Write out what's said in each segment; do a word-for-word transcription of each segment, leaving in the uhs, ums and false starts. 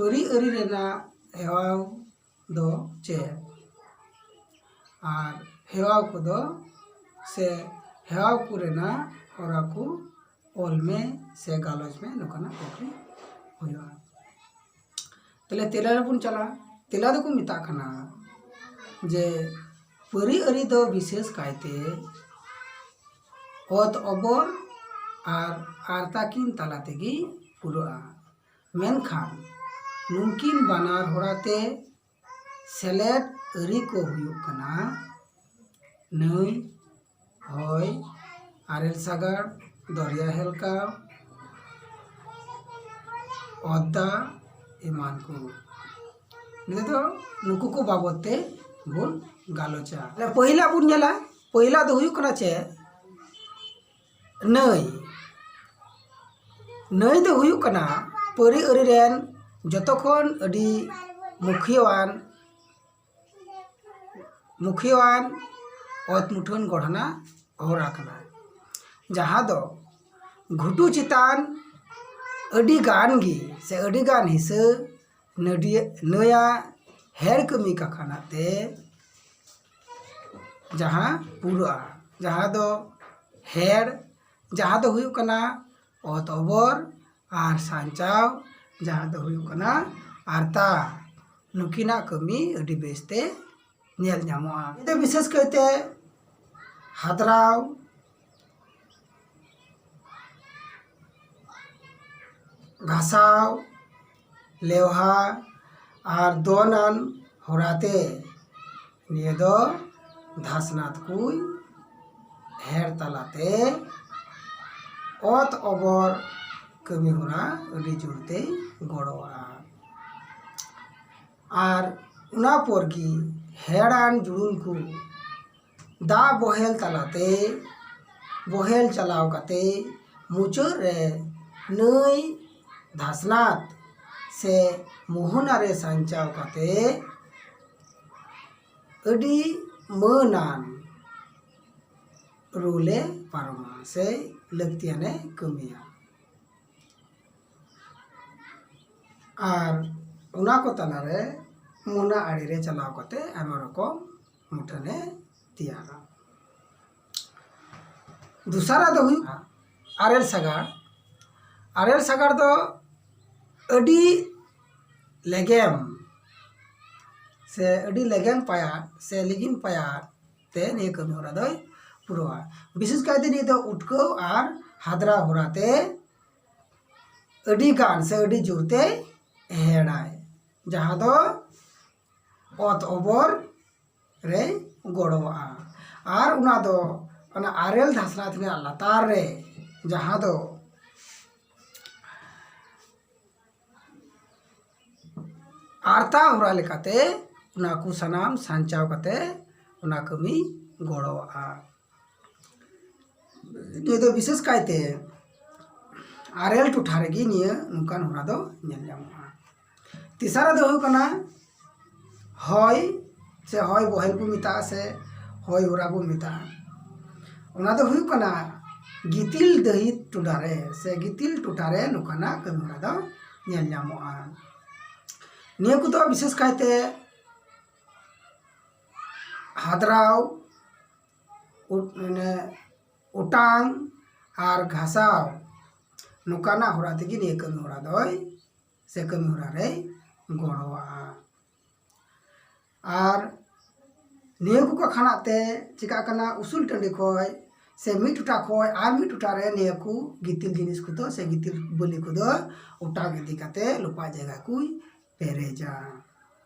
ᱯᱟᱹᱨᱤ ᱟᱹᱨᱤ ᱨᱮᱱᱟᱜ ᱦᱮᱣᱟ ᱫᱚ ᱪᱮᱫ? ᱟᱨ ᱦᱮᱣᱟ ᱠᱚᱫᱚ ᱥᱮ ᱦᱮᱣᱟ ᱠᱚ ᱨᱮᱱᱟᱜ ᱦᱚᱨᱟ ᱠᱚ ᱚᱞ ᱢᱮ ᱥᱮ ᱜᱟᱞᱚᱪ ᱢᱮ, ᱱᱚᱝᱠᱟᱱᱟᱜ ᱠᱩᱠᱞᱤ ᱦᱩᱭᱩᱜᱼᱟ᱾ ᱛᱟᱦᱞᱮ ᱛᱮᱞᱟ ᱨᱮᱵᱚᱱ ᱪᱟᱞᱟᱜᱼᱟ᱾ ᱛᱮᱞᱟ ᱫᱚᱠᱚ ᱢᱮᱛᱟᱜ ᱠᱟᱱᱟ ᱡᱮ ᱯᱟᱹᱨᱤ ᱟᱹᱨᱤ ᱫᱚ ᱵᱤᱥᱮᱥ ᱠᱟᱭᱛᱮ ᱚᱛ ᱚᱵᱚᱨ ᱟᱨ ᱟᱨᱛᱟᱠᱤᱱ ᱛᱟᱞᱟ ᱛᱮᱜᱮ ᱯᱩᱨᱟᱹᱜᱼᱟ᱾ ᱢᱮᱱᱠᱷᱟᱱ ᱱᱩᱝᱠᱤᱱ ᱵᱟᱱᱟᱨ ᱦᱚᱨᱟᱛᱮ ᱥᱮᱞᱮᱫ ᱟᱹᱨᱤ ᱠᱚ ᱦᱩᱭᱩᱜ ᱠᱟᱱᱟ ᱱᱟᱹᱭ, ᱦᱚᱭ, ᱟᱨᱮᱞ ᱥᱟᱜᱟᱲ, ᱫᱚᱨᱭᱟ ᱦᱮᱞᱠᱟᱣ, ᱚᱛ ᱫᱟᱜ ᱮᱢᱟᱱ ᱠᱚ᱾ ᱱᱤᱛᱚᱜ ᱫᱚ ᱱᱩᱠᱩ ᱠᱚ ᱵᱟᱵᱚᱫ ᱛᱮ ᱵᱚᱱ ᱜᱟᱞᱚᱪᱟ᱾ ᱛᱟᱦᱞᱮ ᱯᱟᱹᱦᱤᱞᱟᱜ ᱵᱚᱱ ᱧᱮᱞᱟ, ᱯᱟᱹᱦᱤᱞᱟᱜ ᱫᱚ ᱦᱩᱭᱩᱜ ᱠᱟᱱᱟ ᱪᱮᱫ? ᱱᱟᱹᱭ᱾ ᱱᱟᱹᱭ ᱫᱚ ᱦᱩᱭᱩᱜ ᱠᱟᱱᱟ ᱯᱟᱹᱨᱤ ᱟᱹᱨᱤ ᱨᱮᱱ ᱡᱚᱛᱚ ᱠᱷᱚᱱ ᱟᱹᱰᱤ ᱢᱩᱠᱷᱤᱭᱟᱹᱣᱟᱱ, ᱢᱩᱠᱷᱤᱭᱟᱹᱣᱟᱱ ᱚᱛ ᱢᱩᱴᱷᱟᱹᱱ ᱜᱚᱲᱦᱚᱱᱟ ᱦᱚᱨᱟ ᱠᱟᱱᱟ, ᱡᱟᱦᱟᱸ ᱫᱚ ᱜᱷᱩᱴᱩ ᱪᱮᱛᱟᱱ ᱟᱹᱰᱤ ᱜᱟᱱ ᱜᱮ ᱥᱮ ᱟᱹᱰᱤ ᱜᱟᱱ ᱦᱤᱥᱟᱹ ᱱᱟᱹᱰᱤᱭᱟᱹ-, ᱱᱟᱹᱭᱟᱜ ᱦᱮᱲ ᱠᱟᱹᱢᱤ ᱠᱟᱠᱷᱟᱱᱟᱜ ᱛᱮ ᱡᱟᱦᱟᱸ ᱯᱩᱨᱟᱹᱜᱼᱟ, ᱡᱟᱦᱟᱸ ᱫᱚ ᱦᱮᱲ, ᱡᱟᱦᱟᱸ ᱫᱚ ᱦᱩᱭᱩᱜ ᱠᱟᱱᱟ ᱚᱛ ᱚᱵᱚᱨ, ᱟᱨ ᱥᱟᱧᱪᱟᱣ, ᱡᱟᱦᱟᱸ ᱫᱚ ᱦᱩᱭᱩᱜ ᱠᱟᱱᱟ ᱟᱨᱛᱟ᱾ ᱱᱩᱠᱤᱱᱟᱜ ᱠᱟᱹᱢᱤ ᱟᱹᱰᱤ ᱵᱮᱥᱛᱮ ᱧᱮᱞ ᱧᱟᱢᱚᱜᱼᱟ᱾ ᱱᱤᱛᱚᱜ ᱵᱤᱥᱮᱥ ᱠᱟᱭᱛᱮ ᱦᱟᱫᱽᱨᱟᱣ, ᱜᱷᱟᱥᱟᱣ, ᱞᱮᱣᱦᱟ ᱟᱨ ᱫᱚᱱᱟᱱ ᱦᱚᱨᱟᱛᱮ ᱱᱤᱭᱟᱹ ᱫᱚ ᱫᱷᱟᱥᱱᱟᱛ ᱠᱚᱭ ᱦᱮᱲ ᱛᱟᱞᱟᱛᱮ ᱚᱛ ᱚᱵᱚᱨ ᱠᱟᱹᱢᱤ ᱦᱚᱨᱟ ᱟᱹᱰᱤ ᱡᱳᱨᱛᱮᱭ ᱜᱚᱲᱚᱣᱟᱜᱼᱟ᱾ ᱟᱨ ᱚᱱᱟ ᱯᱚᱨ ᱜᱮ ᱦᱮᱲᱟᱱ ᱡᱩᱲᱩᱱ ᱠᱚ ᱫᱟᱜ ᱵᱚᱦᱮᱞ ᱛᱟᱞᱟᱛᱮ, ᱵᱚᱦᱮᱞ ᱪᱟᱞᱟᱣ ᱠᱟᱛᱮ ᱢᱩᱪᱟᱹᱫ ᱨᱮ ᱱᱟᱹᱭ ᱫᱷᱟᱥᱱᱟᱛ ᱥᱮ ᱢᱳᱦᱚᱱᱟ ᱨᱮ ᱥᱟᱧᱪᱟᱣ ᱠᱟᱛᱮ ᱟᱹᱰᱤ ᱢᱟᱹᱱᱟᱱ ᱨᱳᱞ ᱮ ᱯᱟᱨᱚᱢᱟ ᱥᱮ ᱞᱟᱹᱠᱛᱤᱭᱟᱱ ᱮ ᱠᱟᱹᱢᱤᱭᱟ᱾ ᱟᱨ ᱚᱱᱟ ᱠᱚ ᱛᱟᱞᱟᱨᱮ ᱢᱚᱱᱟ ᱟᱲᱮ ᱨᱮ ᱪᱟᱞᱟᱣ ᱠᱟᱛᱮ ᱟᱭᱢᱟ ᱨᱚᱠᱚᱢ ᱢᱩᱴᱷᱟᱹᱱᱮ ᱛᱮᱭᱟᱨᱟ᱾ ᱫᱚᱥᱟᱨᱟᱜ ᱫᱚ ᱦᱩᱭᱩᱜᱼᱟ ᱟᱨᱮᱞ ᱥᱟᱜᱟᱲ᱾ ᱟᱨᱮᱞ ᱥᱟᱜᱟᱲ ᱫᱚ ᱟᱹᱰᱤ ᱞᱮᱜᱮᱢ ᱥᱮ ᱟᱹᱰᱤ ᱞᱮᱜᱮᱢ ᱯᱟᱭᱟ ᱥᱮ ᱞᱤᱜᱤᱱ ᱯᱟᱭᱟ ᱛᱮ ᱱᱤᱭᱟᱹ ᱠᱟᱹᱢᱤ ᱦᱚᱨᱟ ᱫᱚᱭ ᱯᱩᱨᱟᱹᱣᱟ᱾ ᱵᱤᱥᱮᱥ ᱠᱟᱭᱛᱮ ᱱᱤᱭᱟᱹ ᱫᱚ ᱩᱴᱠᱟᱹᱣ ᱟᱨ ᱦᱟᱫᱽᱨᱟ ᱦᱚᱨᱟ ᱛᱮ ᱟᱹᱰᱤ ᱜᱟᱱ ᱥᱮ ᱟᱹᱰᱤ ᱡᱳᱨ ᱛᱮᱭ ᱦᱮᱲᱟᱭ, ᱡᱟᱦᱟᱸ ᱫᱚ ᱚᱛ ᱚᱵᱚᱨ ᱨᱮᱭ ᱜᱚᱲᱚᱣᱟᱜᱼᱟ᱾ ᱟᱨ ᱚᱱᱟ ᱫᱚ ᱚᱱᱟ ᱟᱨᱮᱞ ᱫᱷᱟᱥᱱᱟ ᱛᱤᱱᱟᱹᱜ ᱞᱟᱛᱟᱨ ᱨᱮ, ᱡᱟᱦᱟᱸ ᱫᱚ ᱟᱨᱛᱟ ᱦᱚᱨᱟ ᱞᱮᱠᱟᱛᱮ ᱚᱱᱟ ᱠᱚ ᱥᱟᱱᱟᱢ ᱥᱟᱧᱪᱟᱣ ᱠᱟᱛᱮ ᱚᱱᱟ ᱠᱟᱹᱢᱤ ᱜᱚᱲᱚᱣᱟᱜᱼᱟ᱾ ᱱᱤᱭᱟᱹ ᱫᱚ ᱵᱤᱥᱮᱥ ᱠᱟᱭᱛᱮ ᱟᱨᱮᱞ ᱴᱚᱴᱷᱟ ᱨᱮᱜᱮ ᱱᱤᱭᱟᱹ ᱱᱚᱝᱠᱟᱱ ᱦᱚᱨᱟ ᱫᱚ ᱧᱮᱞ ᱧᱟᱢᱚᱜᱼᱟ᱾ ᱛᱮᱥᱟᱨᱟᱜ ᱫᱚ ᱦᱩᱭᱩᱜ ᱠᱟᱱᱟ ᱦᱚᱭ, ᱥᱮ ᱦᱚᱭ ᱵᱚᱦᱮᱞ ᱵᱚ ᱢᱮᱛᱟᱜᱼᱟ, ᱥᱮ ᱦᱚᱭ ᱦᱚᱨᱟ ᱵᱚ ᱢᱮᱛᱟᱜᱼᱟ᱾ ᱚᱱᱟ ᱫᱚ ᱦᱩᱭᱩᱜ ᱠᱟᱱᱟ ᱜᱤᱛᱤᱞ ᱫᱟᱹᱦᱤ ᱴᱚᱴᱷᱟ ᱨᱮ ᱥᱮ ᱜᱤᱛᱤᱞ ᱴᱚᱴᱷᱟ ᱨᱮ ᱱᱚᱝᱠᱟᱱᱟᱜ ᱠᱟᱹᱢᱤ ᱦᱚᱨᱟ ᱫᱚ ᱧᱮᱞ ᱧᱟᱢᱚᱜᱼᱟ᱾ ᱱᱤᱭᱟᱹ ᱠᱚᱫᱚ ᱵᱤᱥᱮᱥ ᱠᱟᱭᱛᱮ ᱦᱟᱫᱽᱨᱟᱣ, ᱩ-, ᱢᱟᱱᱮ ᱚᱴᱟᱝ ᱟᱨ ᱜᱷᱟᱥᱟᱣ, ᱱᱚᱝᱠᱟᱱᱟᱜ ᱦᱚᱨᱟ ᱛᱮᱜᱮ ᱱᱤᱭᱟᱹ ᱠᱟᱹᱢᱤ ᱦᱚᱨᱟ ᱫᱚᱭ ᱥᱮ ᱠᱟᱹᱢᱤ ᱦᱚᱨᱟ ᱨᱮᱭ ᱜᱚᱲᱚᱣᱟᱜᱼᱟ᱾ ᱟᱨ ᱱᱤᱭᱟᱹ ᱠᱚ ᱠᱷᱟᱱᱟᱜ ᱛᱮ ᱪᱤᱠᱟᱹᱜ ᱠᱟᱱᱟ, ᱩᱥᱩᱞ ᱴᱟᱺᱰᱤ ᱠᱷᱚᱡ ᱥᱮ ᱢᱤᱫ ᱴᱚᱴᱷᱟ ᱠᱷᱚᱡ ᱟᱨ ᱢᱤᱫ ᱴᱚᱴᱷᱟ ᱨᱮ ᱱᱤᱭᱟᱹ ᱠᱚ ᱜᱤᱛᱤᱞ ᱡᱤᱱᱤᱥ ᱠᱚᱫᱚ ᱥᱮ ᱜᱤᱛᱤᱞ ᱵᱟᱹᱞᱤ ᱠᱚᱫᱚ ᱚᱴᱟᱝ ᱤᱫᱤ ᱠᱟᱛᱮ ᱞᱚᱯᱟᱜ ᱡᱟᱭᱜᱟ ᱠᱚᱭ ᱯᱮᱨᱮᱡᱟ᱾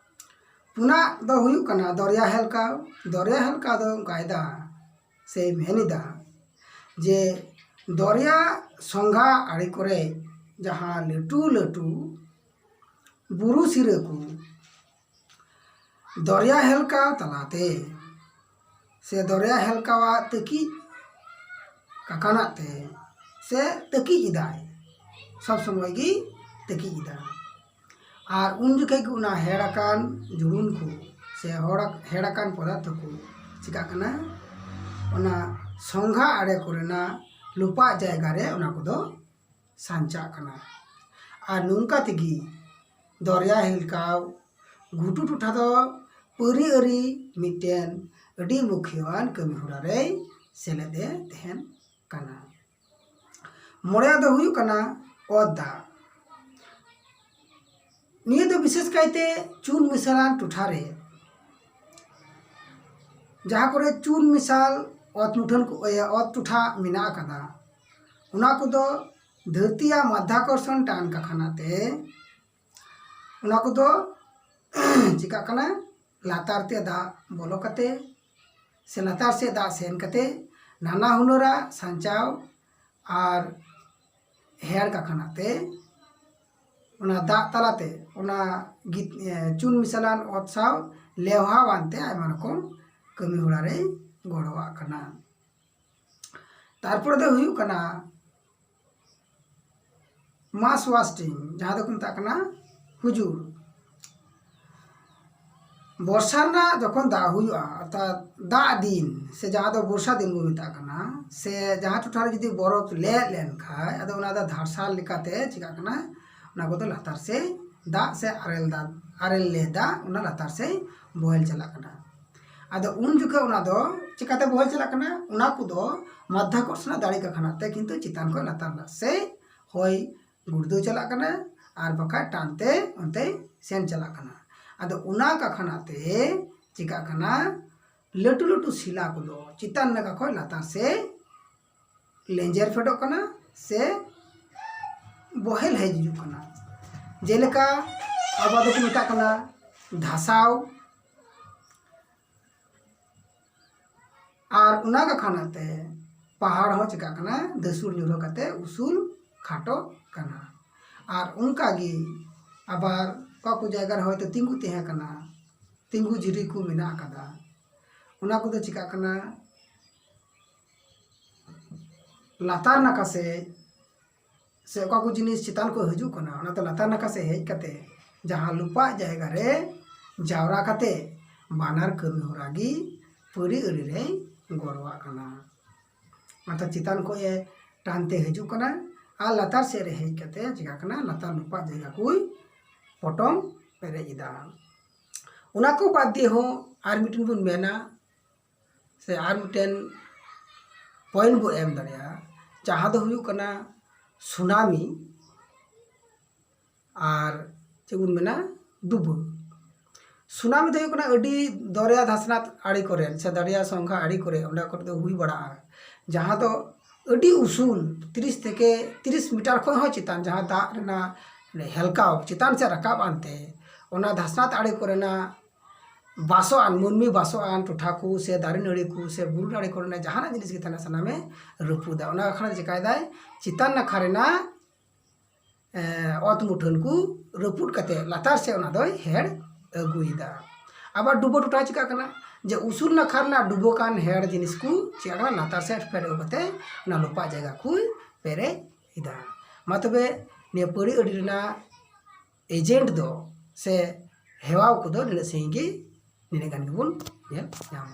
ᱯᱩᱱᱟᱜ ᱫᱚ ᱦᱩᱭᱩᱜ ᱠᱟᱱᱟ ᱫᱚᱨᱭᱟ ᱦᱮᱞᱠᱟᱣ᱾ ᱫᱚᱨᱭᱟ ᱦᱮᱞᱠᱟᱣ ᱫᱚ ᱚᱱᱠᱟᱭᱮᱫᱟ ᱥᱮ ᱢᱮᱱ ᱮᱫᱟ ᱡᱮ ᱫᱚᱨᱭᱟ ᱥᱚᱸᱜᱷᱟ ᱟᱲᱮ ᱠᱚᱨᱮ ᱡᱟᱦᱟᱸ ᱞᱟᱹᱴᱩ ᱞᱟᱹᱴᱩ ᱵᱩᱨᱩ ᱥᱤᱨᱟᱹ ᱠᱚ ᱫᱚᱨᱭᱟ ᱦᱮᱞᱠᱟᱣ ᱛᱟᱞᱟᱛᱮ ᱥᱮ ᱫᱚᱨᱭᱟ ᱦᱮᱞᱠᱟᱣᱟᱜ ᱛᱟᱹᱠᱤᱡ ᱠᱟᱠᱟᱱᱟᱜ ᱛᱮ ᱥᱮ ᱛᱟᱹᱠᱤᱡ ᱮᱫᱟᱭ, ᱥᱚᱵ ᱥᱚᱢᱚᱭ ᱜᱮ ᱛᱟᱹᱠᱤᱡ ᱮᱫᱟ᱾ ᱟᱨ ᱩᱱ ᱡᱚᱠᱷᱮᱡ ᱜᱮ ᱚᱱᱟ ᱦᱮᱲ ᱟᱠᱟᱱ ᱡᱩᱲᱩᱱ ᱠᱚ ᱥᱮ ᱦᱚᱲ, ᱦᱮᱲ ᱟᱠᱟᱱ ᱯᱚᱫᱟᱨᱛᱷᱚ ᱠᱚ ᱪᱤᱠᱟᱹᱜ ᱠᱟᱱᱟ, ᱚᱱᱟ ᱥᱚᱸᱜᱷᱟ ᱟᱲᱮ ᱠᱚᱨᱮᱱᱟᱜ ᱞᱚᱯᱟᱜ ᱡᱟᱭᱜᱟ ᱨᱮ ᱚᱱᱟ ᱠᱚᱫᱚ ᱥᱟᱧᱪᱟᱜ ᱠᱟᱱᱟ᱾ ᱟᱨ ᱱᱚᱝᱠᱟ ᱛᱮᱜᱮ ᱫᱚᱨᱭᱟ ᱦᱮᱞᱠᱟᱣ ᱜᱷᱩᱴᱩ ᱴᱚᱴᱷᱟ ᱫᱚ ᱯᱟᱹᱨᱤ ᱟᱹᱨᱤ ᱢᱤᱫᱴᱮᱱ ᱟᱹᱰᱤ ᱢᱩᱠᱷᱤᱭᱟᱹᱣᱟᱱ ᱠᱟᱹᱢᱤ ᱦᱚᱨᱟ ᱨᱮᱭ ᱥᱮᱞᱮᱫ ᱮ ᱛᱟᱦᱮᱱ ᱠᱟᱱᱟ᱾ ᱢᱚᱬᱮᱭᱟᱜ ᱫᱚ ᱦᱩᱭᱩᱜ ᱠᱟᱱᱟ ᱚᱛ ᱫᱟᱜ᱾ ᱱᱤᱭᱟᱹ ᱫᱚ ᱵᱤᱥᱮᱥ ᱠᱟᱭᱛᱮ ᱪᱩᱱ ᱢᱮᱥᱟᱞᱟᱱ ᱴᱚᱴᱷᱟ ᱨᱮ, ᱡᱟᱦᱟᱸ ᱠᱚᱨᱮ ᱪᱩᱱ ᱢᱮᱥᱟᱞ ᱚᱛ ᱢᱩᱴᱷᱟᱹᱱ ᱠᱚ, ᱤᱭᱟᱹ, ᱚᱛ ᱴᱚᱴᱷᱟ ᱢᱮᱱᱟᱜ ᱟᱠᱟᱫᱟ, ᱚᱱᱟ ᱠᱚᱫᱚ ᱫᱷᱟᱹᱨᱛᱤᱭᱟᱜ ᱢᱟᱫᱽᱫᱷᱟᱠᱚᱨᱥᱚᱱ ᱴᱟᱱ ᱠᱟᱠᱷᱟᱱᱟ ᱛᱮ ᱚᱱᱟ ᱠᱚᱫᱚ ᱪᱤᱠᱟᱜ ᱠᱟᱱᱟ, ᱞᱟᱛᱟᱨ ᱛᱮ ᱫᱟᱜ ᱵᱚᱞᱚ ᱠᱟᱛᱮ ᱥᱮ ᱞᱟᱛᱟᱨ ᱥᱮᱫ ᱫᱟᱜ ᱥᱮᱱ ᱠᱟᱛᱮ ᱱᱟᱱᱟ ᱦᱩᱱᱟᱹᱨᱟᱜ ᱥᱟᱧᱪᱟᱣ ᱟᱨ ᱦᱮᱲ ᱠᱟᱠᱷᱟᱱᱟ ᱛᱮ ᱚᱱᱟ ᱫᱟᱜ ᱛᱟᱞᱟᱛᱮ ᱚᱱᱟ ᱜᱤᱛ-, ᱮ, ᱪᱩᱱ ᱢᱮᱥᱟᱞᱟᱱ ᱚᱛ ᱥᱟᱶ ᱞᱮᱣᱦᱟᱣᱟᱱ ᱛᱮ ᱟᱭᱢᱟ ᱨᱚᱠᱚᱢ ᱠᱟᱹᱢᱤ ᱦᱚᱨᱟ ᱨᱮᱭ ᱜᱚᱲᱚᱣᱟᱜ ᱠᱟᱱᱟ᱾ ᱛᱟᱨᱯᱚᱨᱮ ᱫᱚ ᱦᱩᱭᱩᱜ ᱠᱟᱱᱟ mass wasting, ᱡᱟᱦᱟᱸ ᱫᱚᱠᱚ ᱢᱮᱛᱟᱜ ᱠᱟᱱᱟ ᱦᱩᱡᱩᱲ᱾ ᱵᱚᱨᱥᱟ ᱨᱮᱱᱟᱜ ᱡᱚᱠᱷᱚᱱ ᱫᱟᱜ ᱦᱩᱭᱩᱜᱼᱟ, ᱚᱨᱛᱷᱟᱛ ᱫᱟᱜ ᱫᱤᱱ, ᱥᱮ ᱡᱟᱦᱟᱸ ᱫᱚ ᱵᱚᱨᱥᱟ ᱫᱤᱱ ᱵᱚᱱ ᱢᱮᱛᱟᱜ ᱠᱟᱱᱟ, ᱥᱮ ᱡᱟᱦᱟᱸ ᱴᱚᱴᱷᱟ ᱨᱮ ᱡᱩᱫᱤ ᱵᱚᱨᱚᱯ ᱞᱮᱫ ᱞᱮᱱ ᱠᱷᱟᱡ, ᱟᱫᱚ ᱚᱱᱟ ᱫᱚ ᱫᱷᱟᱨᱥᱟᱞ ᱞᱮᱠᱟᱛᱮ ᱪᱤᱠᱟᱜ ᱠᱟᱱᱟ, ᱚᱱᱟ ᱠᱚᱫᱚ ᱞᱟᱛᱟᱨ ᱥᱮᱫ ᱫᱟᱜ ᱥᱮ ᱟᱨᱮᱞ ᱫᱟᱜ, ᱟᱨᱮᱞ ᱞᱮ ᱫᱟᱜ ᱚᱱᱟ ᱞᱟᱛᱟᱨ ᱥᱮᱫ ᱵᱚᱦᱮᱞ ᱪᱟᱞᱟᱜ ᱠᱟᱱᱟ᱾ ᱟᱫᱚ ᱩᱱ ᱡᱚᱠᱷᱚᱱ ᱚᱱᱟ ᱫᱚ ᱪᱤᱠᱟᱛᱮ ᱵᱚᱦᱮᱞ ᱪᱟᱞᱟᱜ ᱠᱟᱱᱟ? ᱚᱱᱟ ᱠᱚᱫᱚ ᱢᱟᱫᱽᱫᱷᱟᱠᱚᱨᱥᱚᱱ ᱫᱟᱲᱮ ᱠᱟᱠᱷᱟᱱᱟ ᱛᱮ ᱠᱤᱱᱛᱩ ᱪᱮᱛᱟᱱ ᱠᱷᱚᱱ ᱞᱟᱛᱟᱨ ᱥᱮᱫ ᱦᱚᱭ ᱜᱩᱲᱫᱟᱹᱣ ᱪᱟᱞᱟᱜ ᱠᱟᱱᱟ, ᱟᱨ ᱵᱟᱠᱷᱟᱡ ᱴᱟᱱ ᱛᱮ ᱚᱱᱛᱮ ᱥᱮᱱ ᱪᱟᱞᱟᱜ ᱠᱟᱱᱟ᱾ ᱟᱫᱚ ᱚᱱᱟ ᱠᱟᱠᱷᱟᱱᱟ ᱛᱮ ᱪᱤᱠᱟᱜ ᱠᱟᱱᱟ, ᱞᱟᱹᱴᱩ ᱞᱟᱹᱴᱩ ᱥᱤᱞᱟ ᱠᱚᱫᱚ ᱪᱮᱛᱟᱱ ᱱᱟᱠᱷᱟ ᱠᱷᱚᱱ ᱞᱟᱛᱟᱨ ᱥᱮᱫ ᱞᱮᱸᱡᱮᱨ ᱯᱷᱮᱰᱚᱜ ᱠᱟᱱᱟ ᱥᱮ ᱵᱚᱦᱮᱞ ᱦᱮᱡ ᱦᱤᱡᱩᱜ ᱠᱟᱱᱟ᱾ ᱡᱮᱞᱮᱠᱟ ᱟᱵᱚ ᱫᱚᱠᱚ ᱢᱮᱛᱟᱜ ᱠᱟᱱᱟ ᱫᱷᱟᱥᱟᱣ, ᱟᱨ ᱚᱱᱟ ᱠᱟᱠᱷᱟᱱᱟ ᱛᱮ ᱯᱟᱦᱟᱲ ᱦᱚᱸ ᱪᱤᱠᱟᱜ ᱠᱟᱱᱟ, ᱫᱷᱟᱹᱥᱩᱲ ᱧᱩᱨᱦᱟᱹ ᱠᱟᱛᱮ ᱩᱥᱩᱞ ᱠᱷᱟᱴᱚᱜ ᱠᱟᱱᱟ᱾ ᱟᱨ ᱚᱱᱠᱟ ᱜᱮ ᱟᱵᱟᱨ ᱚᱠᱟ ᱠᱚ ᱡᱟᱭᱜᱟ ᱨᱮ ᱦᱚᱭᱛᱳ ᱛᱤᱸᱜᱩ ᱛᱟᱦᱮᱸ ᱠᱟᱱᱟ, ᱛᱤᱸᱜᱩ ᱡᱷᱤᱨᱤ ᱠᱚ ᱢᱮᱱᱟᱜ ᱟᱠᱟᱫᱟ, ᱚᱱᱟ ᱠᱚᱫᱚ ᱪᱤᱠᱟᱜ ᱠᱟᱱᱟ, ᱞᱟᱛᱟᱨ ᱱᱟᱠᱷᱟ ᱥᱮᱫ ᱥᱮ ᱚᱠᱟ ᱠᱚ ᱡᱤᱱᱤᱥ ᱪᱮᱛᱟᱱ ᱠᱷᱚᱱ ᱦᱤᱡᱩᱜ ᱠᱟᱱᱟ, ᱚᱱᱟᱛᱮ ᱞᱟᱛᱟᱨ ᱱᱟᱠᱷᱟ ᱥᱮᱫ ᱦᱮᱡ ᱠᱟᱛᱮ ᱡᱟᱦᱟᱸ ᱞᱩᱯᱟᱜ ᱡᱟᱭᱜᱟ ᱨᱮ ᱡᱟᱣᱨᱟ ᱠᱟᱛᱮ ᱵᱟᱱᱟᱨ ᱠᱟᱹᱢᱤ ᱦᱚᱨᱟ ᱜᱮ ᱯᱟᱹᱨᱤ ᱟᱹᱨᱤ ᱨᱮᱭ ᱜᱚᱲᱚᱣᱟᱜ ᱠᱟᱱᱟ᱾ ᱚᱨᱛᱷᱟᱛ ᱪᱮᱛᱟᱱ ᱠᱷᱚᱱ ᱮ ᱴᱟᱱ ᱛᱮ ᱦᱤᱡᱩᱜ ᱠᱟᱱᱟ ᱟᱨ ᱞᱟᱛᱟᱨ ᱥᱮᱫ ᱨᱮ ᱦᱮᱡ ᱠᱟᱛᱮ ᱪᱤᱠᱟᱜ ᱠᱟᱱᱟ, ᱞᱟᱛᱟᱨ ᱞᱩᱯᱟᱜ ᱡᱟᱭᱜᱟ ᱠᱚᱭ ᱯᱚᱴᱚᱢ ᱯᱮᱨᱮᱡ ᱮᱫᱟ᱾ ᱚᱱᱟ ᱠᱚ ᱵᱟᱫ ᱫᱤᱭᱮ ᱦᱚᱸ ᱟᱨ ᱢᱤᱫᱴᱮᱱ ᱵᱚᱱ ᱢᱮᱱᱟ, ᱥᱮ ᱟᱨ ᱢᱤᱫᱴᱮᱱ ᱯᱚᱭᱮᱱᱴ ᱵᱚ ᱮᱢ ᱫᱟᱲᱮᱭᱟᱜᱼᱟ, ᱡᱟᱦᱟᱸ ᱫᱚ ᱦᱩᱭᱩᱜ ᱠᱟᱱᱟ ᱥᱩᱱᱟᱢᱤ ᱟᱨ ᱪᱮᱫ ᱵᱚᱱ ᱢᱮᱱᱟ, ᱰᱩᱵᱟᱹ᱾ ᱥᱩᱱᱟᱢᱤ ᱫᱚ ᱦᱩᱭᱩᱜ ᱠᱟᱱᱟ ᱟᱹᱰᱤ ᱫᱚᱨᱭᱟ ᱫᱷᱟᱥᱱᱟ ᱟᱲᱮ ᱠᱚᱨᱮ ᱥᱮ ᱫᱚᱨᱭᱟ ᱥᱚᱝᱜᱷᱟ ᱟᱲᱮ ᱠᱚᱨᱮ, ᱚᱸᱰᱮ ᱠᱚᱨᱮ ᱫᱚ ᱦᱩᱭ ᱵᱟᱲᱟᱜᱼᱟ, ᱡᱟᱦᱟᱸ ᱫᱚ ᱟᱹᱰᱤ ᱩᱥᱩᱞ ᱛᱤᱨᱤᱥ ᱛᱷᱮᱠᱮ ᱛᱤᱨᱤᱥ ᱢᱤᱴᱟᱨ ᱠᱷᱚᱱ ᱦᱚᱸ ᱪᱮᱛᱟᱱ, ᱡᱟᱦᱟᱸ ᱫᱟᱜ ᱨᱮᱱᱟᱜ ᱦᱮᱞᱠᱟᱣ ᱪᱮᱛᱟᱱ ᱥᱮᱫ ᱨᱟᱠᱟᱵ ᱟᱱᱛᱮ ᱚᱱᱟ ᱫᱷᱟᱥᱱᱟᱛ ᱟᱲᱮ ᱠᱚᱨᱮᱱᱟᱜ ᱵᱟᱥᱚᱜ ᱟᱱ, ᱢᱟᱹᱱᱢᱤ ᱵᱟᱥᱚᱜ ᱟᱱ ᱴᱚᱴᱷᱟ ᱠᱚ ᱥᱮ ᱫᱟᱨᱮ ᱱᱟᱹᱲᱤ ᱠᱚ ᱥᱮ ᱵᱩᱨᱩ ᱱᱟᱹᱲᱤ ᱠᱚᱨᱮᱱᱟᱜ ᱡᱟᱦᱟᱱᱟᱜ ᱡᱤᱱᱤᱥ ᱜᱮ ᱛᱟᱦᱮᱱᱟ, ᱥᱟᱱᱟᱢᱮ ᱨᱟᱹᱯᱩᱫᱟ᱾ ᱚᱱᱟ ᱠᱷᱟᱱ ᱪᱮᱠᱟᱭᱮᱫᱟᱭ, ᱪᱮᱛᱟᱱ ᱱᱟᱠᱷᱟ ᱨᱮᱱᱟᱜ ᱮ, ᱚᱛ ᱢᱩᱴᱷᱟᱹᱱ ᱠᱚ ᱨᱟᱹᱯᱩᱫ ᱠᱟᱛᱮ ᱞᱟᱛᱟᱨ ᱥᱮᱫ ᱚᱱᱟ ᱫᱚᱭ ᱦᱮᱲ ᱟᱹᱜᱩᱭᱮᱫᱟ᱾ ᱟᱵᱟᱨ ᱰᱩᱵᱟᱹ ᱴᱚᱴᱷᱟ ᱪᱤᱠᱟᱹᱜ ᱠᱟᱱᱟ, ᱡᱮ ᱩᱥᱩᱞ ᱱᱟᱠᱷᱟ ᱨᱮᱱᱟᱜ ᱰᱩᱵᱟᱹ ᱠᱟᱱ ᱦᱮᱲ ᱡᱤᱱᱤᱥ ᱠᱚ ᱪᱤᱠᱟᱹᱜ ᱠᱟᱱᱟ, ᱞᱟᱛᱟᱨ ᱥᱮᱫ ᱯᱷᱮᱰ ᱟᱹᱜᱩ ᱠᱟᱛᱮ ᱚᱱᱟ ᱞᱚᱯᱟᱜ ᱡᱟᱭᱜᱟ ᱠᱚᱭ ᱯᱮᱨᱮᱡ ᱮᱫᱟ᱾ ᱢᱟ ᱛᱚᱵᱮ, ᱱᱤᱭᱟᱹ ᱯᱟᱹᱲᱤ ᱟᱹᱰᱤ ᱨᱮᱱᱟᱜ ᱮᱡᱮᱱᱴ ᱫᱚ ᱥᱮ ᱦᱮᱣᱟᱣ ᱠᱚᱫᱚ ᱱᱤᱱᱟᱹᱜ ᱥᱟᱺᱜᱤᱧ ᱜᱮ, ᱱᱤᱱᱟᱹᱜ ᱜᱟᱱ ᱜᱮᱵᱚᱱ ᱧᱮᱞ ᱧᱟᱢᱟ᱾